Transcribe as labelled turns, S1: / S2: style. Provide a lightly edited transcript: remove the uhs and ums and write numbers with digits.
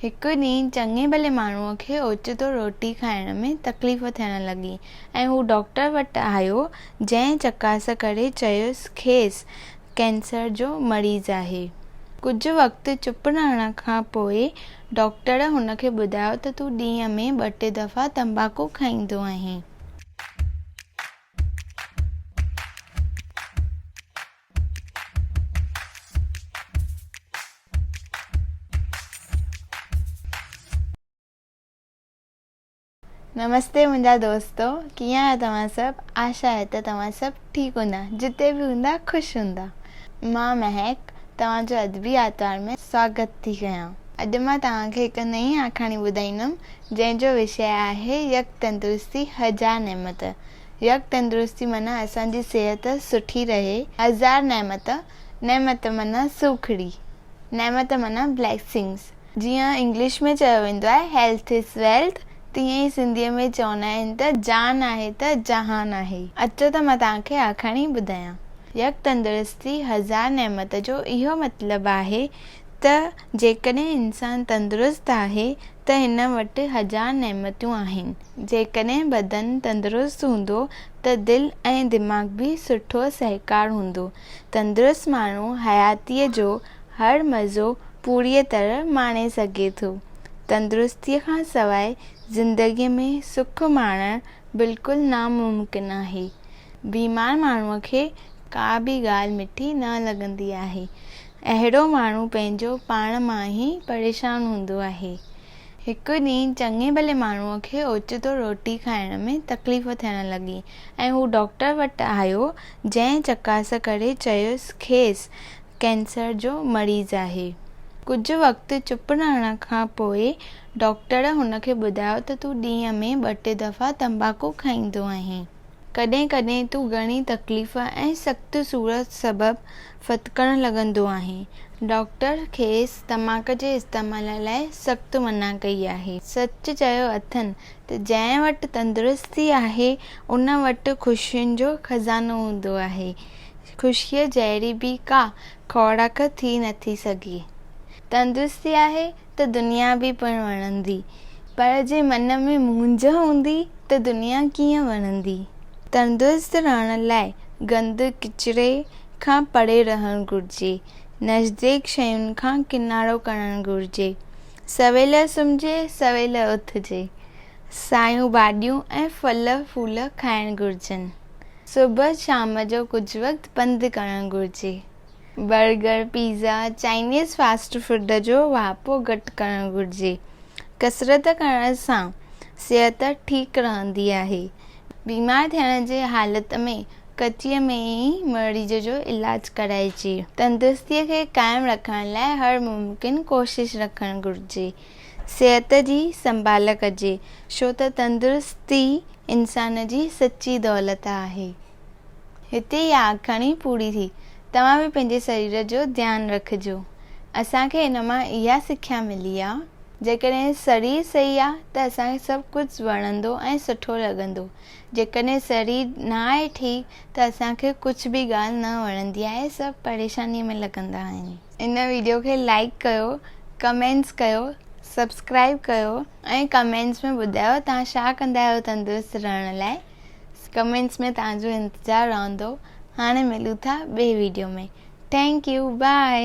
S1: هڪ ڏينهن چڱي ڀلي ماڻهوء کي اوچتو روٽي کائڻ ۾ تڪليف ٿيڻ لڳي ۽ هو ڊاڪٽر وٽ آيو، جنهن چڪاس ڪري چيس کيس ڪينسر جو مريض آهي. ڪجهه وقت چپ رهڻ کان پوء ڊاڪٽر هن کي ٻڌايو ته تون ڏينهن ۾ ٻه ٽي دفعا تنباڪو کائيندو آهين. نمستي منهنجا دوستو ڪيئن آهيو توهان سڀ آشا آهي ته توهان سڀ ٺيڪ هوندا جتي به هوندا خوش هوندا مان مهڪ توهان جو ادبي آتوار ۾ سواگت ٿي ڪيان اڄ مان توهان کي هڪ نئين آکاڻي ٻڌائيندم جنهن جو وشيه آهي يڪ تندرستي هزار نعمت يڪ تندرستي معنيٰ اسان جي صحت سٺي رهي. هزار نعمت، نعمت معنيٰ سوکڙي، نعمت معنيٰ Blessings. جيئن انگلش ۾ چيو ويندو آهي Health is Wealth تيئن ئي سنڌيء ۾ چوندا آهن ته جان آهي ته جهان آهي. اچو ته مان توهان کي آکاڻي ٻڌايان. يڪ تندرستي هزار نعمت جو اهو مطلب آهي ته جيڪڏهن انسان تندرست آهي ته هن وٽ هزار نعمتون آهن. جيڪڏهن بدن تندرست هوندو ته دل ۽ دماغ به سٺو سهڪار هوندو. تندرست ماڻهو حياتيء جو هر مزو پوريء طرح ماڻي سگهي ٿو. تندرستيء کان سواء زندگيء ۾ سک ماڻڻ بلڪل ناممڪن آهي. بيمار ماڻهوء کي ڪا به ڳالهه مٺي نه لڳندي آهي. اهڙو ماڻهو پنهنجو پاڻ مان ئي پريشان هوندو آهي. هڪ ڏينهن چڱي ڀلي ماڻهوء کي اوچتو روٽي کائڻ ۾ تڪليف ٿيڻ لڳي ۽ هو ڊاڪٽر وٽ آيو، جنهن چڪاس ڪري چيس کيس ڪينسر جو مريض آهي. ڪجهه وقت چپ رهڻ کان پوء ڊاڪٽر هن کي ٻڌايو ته تون ڏينهن ۾ ٻه ٽي دفعا تنباڪو کائيندو آهين. ڪڏهن ڪڏهن تون گهڻي تڪليف ۽ سخت سور سبب ڦٿڪڻ لڳندو آهين. ڊاڪٽر کيس تماڪ جي استعمال لاء سخت منع ڪئي آهي. سچ چيو اٿن ته جنهن وٽ تندرستي آهي، ان وٽ خوشين جو خزانو هوندو آهي. خوشيء جهڙي به ڪا خوراڪ ٿي نٿي سگهي. تندرستي آهي ته دنيا به پڻ وڻندي، پر جي من ۾ مونجهه هوندي ته دنيا ڪيئن وڻندي؟ تندرست رهڻ لاء گند ڪچري کان پري رهڻ گهرجي، نزديڪ شين کان ڪنارو ڪرڻ گهرجي، سويل سمهجي سويل اٿجي، سايون ڀاڄيون ۽ ڦل ڦول کائڻ گهرجن، صبح شام جو ڪجهه وقت پنڌ ڪرڻ گهرجي. Burger, pizza, Chinese fast food جو واهپو گهٽ ڪرڻ گهرجي. ڪسرت ڪرڻ سان صحت ٺيڪ رهندي آهي. بيمار ٿيڻ جي حالت ۾ ڪچيء ۾ ئي مريض جو علاج ڪرائجي. تندرستيء کي قائم رکڻ لاء هر ممڪن ڪوشش رکڻ گهرجي. صحت جي سنڀال ڪجي، ڇو ته تندرستي انسان جي سچي دولت آهي. هتي اها آکاڻي پوري ٿي. توهان به پنهنجي سرير جو ڌيان رکجو. اسان کي ان مان اها سکيا ملي آ، جيڪڏهن سرير صحيح آ ته اسان کي سڀ ڪجهه وڻندو ۽ سٺو لڳندو. جيڪڏهن سرير نه آهي ٺيڪ ته اسان کي ڪجهه به ڳالهه نه وڻندي آهي، سڀ پريشاني ۾ لڳندا آهن. ان ويڊيو کي لائيڪ ڪيو، ڪمينٽس ڪيو، سبسڪرائيب ڪيو ۽ ڪمينٽس ۾ ٻڌايو توهان ڇا ڪندا آهيو تندرست رهڻ لاء. ڪمينٽس ۾ توهان جو انتظار رهندو. هاڻي ملون ٿا ٻئي ويڊيو ۾ thank you by.